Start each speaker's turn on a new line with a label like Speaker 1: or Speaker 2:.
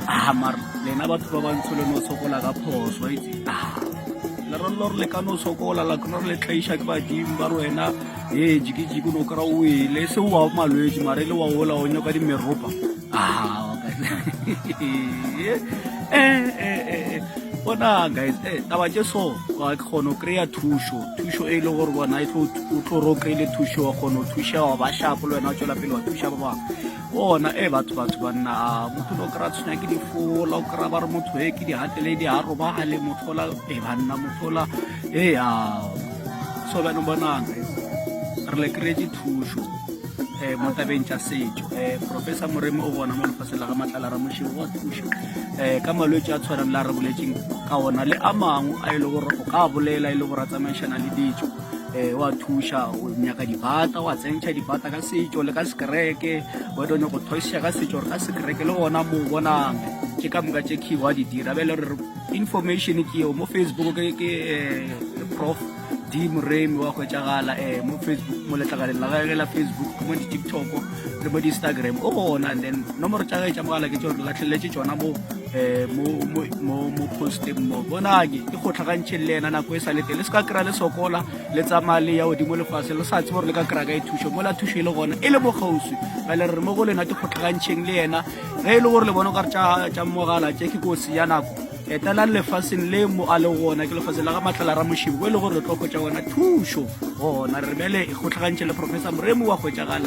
Speaker 1: A mara lena batho ba bantsho le no sokola ka phoso itse. Ah le re lo re le ka no sokola la kona re le tlaiša ke badimo ba re wena ee jikijiki o no kry-a o wele se wa malwetši mare le wa ola o nyoka dimeropa ah eh, eh, eh, eh. bona guys eh, taba tše so wa kgona go kry-a thušo thušo e le gore bona e tlo o tlo re o kry-ile thušo wa kgona go thuša wa ba shapo le wena o tšwela pele wa thuša ba bangwe bona e batho batho banna motho o kry-a tshwenya ke difola o kry-a ba re motho e ke dihatele di a robale motho ola e banna motho ola e a so bjanong bonang guys re le kry-etse thušo um mo tabeng tša setšo um professor moremi o gona mo lefatsheng la ga matlala ramošego wa thuša um ka malwetši a tshwanang le a re boletseng ka ona le a mangwe a e le gore o ka bolela e le gore a tsamaišana le ditšo um wa thuša o nyaka dibata wa tsentšha dibata ka setšo le ka sekereke wa done go thosiša ka setšo gore ka sekereke le gona mo bonang tše ka moka tše key wa di dira bjale re information ke eo mo facebook ke ke eh, prof d moremi wa hwetšagala um mo facebook mo letlakaleng la gage la facebook mo di-tiktok le mo di-instagram o gona and then nomoro tša gage tša mogala ke tšeo re latlheletse tšona mo um mo posteng mo bonake ke kgotlhagantšheng le ena nako e sa lete le se ka kry-a le sokola le tsamaya le ya godimo lefase le sa tsebe gore le ka kry-a kae thušo mola thušo e le gona e le mo kgauswi bale re mo go lena ke kgotlhagantšheng le yena ge e le gore le bone kare tša mogala tše ke kosi ya nako etelang lefaseng le mo a le gona ke lefaseng la ga matlala ramošibo e le gore le tlo hwetša gona thušo gona re bjale e kgotlhagantšhe le professor moremi wa hwetšagala.